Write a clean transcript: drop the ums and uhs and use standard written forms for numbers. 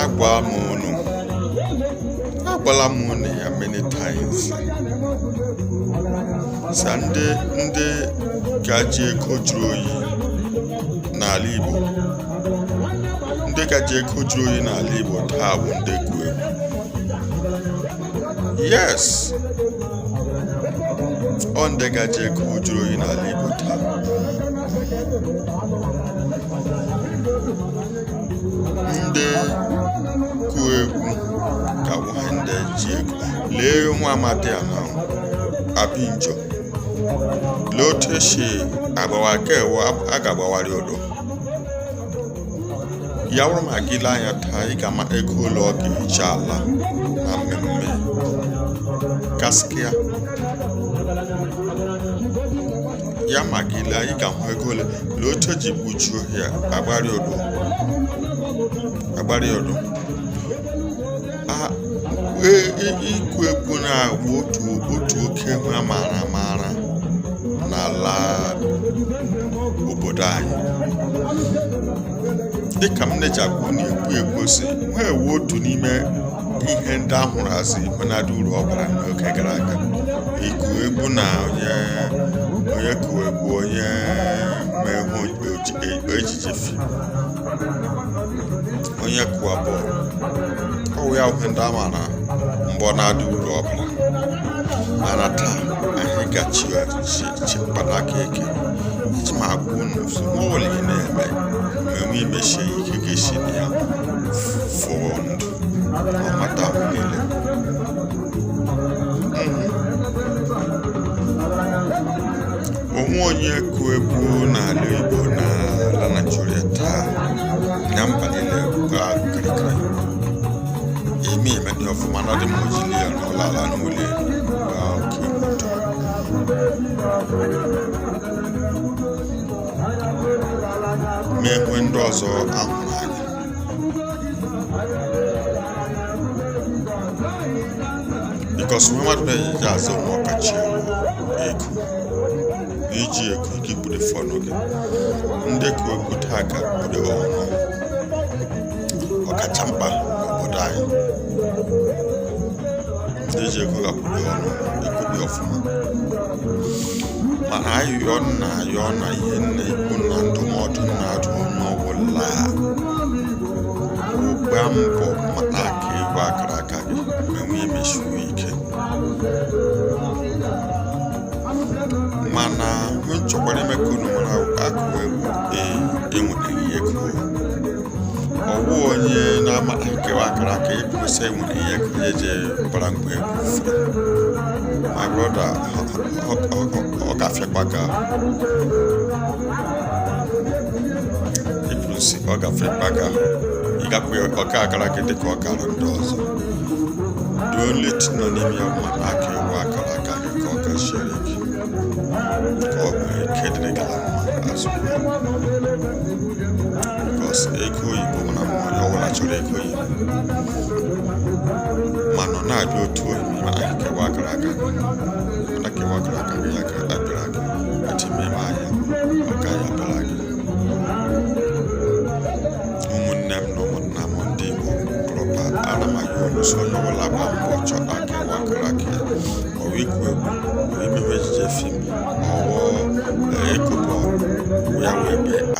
Agwa m unu, agwala m unu ya many times, sa ndị ka ji ego jụrụ oyi n'ala Igbo, ndị ka ji ego jụrụ oyi n'ala Igbo taa bụ ndị kụ egwu. Yes, ọ ndị ka ji ego jụrụ oyi n'ala Igbo taa. Ndị kụ egwu ka bụ ha ndị ji ego. Lee nwa amadi a na Abinjo, lee otu esi agbawa ka ewe a ga-agbawari odo ya. Bụrụ ma gị lee anya taa, ị ga-ama ego ole ọ ga-eji ala na mmemme gaskia ya. Ma gị lee, ị ga-ahụ ego ole. Lee otu eji kpuchuo ya, agbari odo, agbari odo. Ịkụ egwu na-abụ otu oke ihe a maara amaara n'ala obodo anyị. Dịka m na-eji agwa unu ekwu ekwu si ha ewu otu n'ime ihe ndị ahụrụ azụ ihe na-adị uru ọ bara n'oge gara aga. Ịkụ egwu na onye kụ egwu, onye mee ejije fim, onye kụwa bọọlụ, ọ wụ ya ihe ndị a maara mgbe ọ na-adị uru ọ bara. Mana taa anyị gachi mkpanaka eke iji ma agwa unu sị nwa ọbụla ị na-eme menwe imechie ike ga-esi na ya fọọ ndụ ọmata ahụ niile. Onwe onye kụ egwu n'ala Igbo, n'ala Naịjirịa taa, na mba niile gbaa kirikiri eme eme dị ọfụma na ọdị mma ojili ya n'ụlọ ala n'ụlọ elu gbaa oke moto. Mee ihe ndị ọzọ ahụrụ anya. Because nwa mmadụ na-eji azụ onwe ọkacha ego iji ego gị gburu fọnụ gị, ndị ka egwu taa ka gburu ọnụ ọkacha mkpa n'obodo anyị. Ndị ji ego ga-akwụdo ọnụ ekwubi ọfụma. Mana ayụyọ na ayọ na ihe nna ikwu na ndụmọdụ na-adụ onye ọbụla, gbaa mbọ mata aka egwu akara aka gị, menwe emesiwo ike. Mana m chọkwara ime ka unu mara akụ egwu ee enwetaghị ego. Ọwụ onye na-ama kewa akara aka ekwesị enwere ihe ego ya eji bara mgbe egwu fere. My brother, ọ gafekwa ga ekwusi, ọ gafekwa ga ị gakwa ọ ga agara gị dịka ọ gara ndị ọzọ. The only thing nọ n'ime ya bụ maka aka ewu akara aka gị ka ọ gachiere gị, ka ọ nwee ike dịrị gị na mma azụ. Because ego oyibo mara mma, onye ọbụla chọrọ ego oyibo, mana ọ na-abịa otu oyi ma aka kewa akara aka gị, mana kewa akara aka gị ya ka abịara gị eji mee anya ọ gaghị abịara gị. Ụmụnne m na ụmụnna m ndị Igbo proper, ana m ayọ unu sị onye ọbụla gbaa mbọ chọta kewa akara aka ya. Ọwụ ịkụ egwu, ọwụ imewe ejije fim, ọwụ ịkụ bọọlụ, ya wee bee.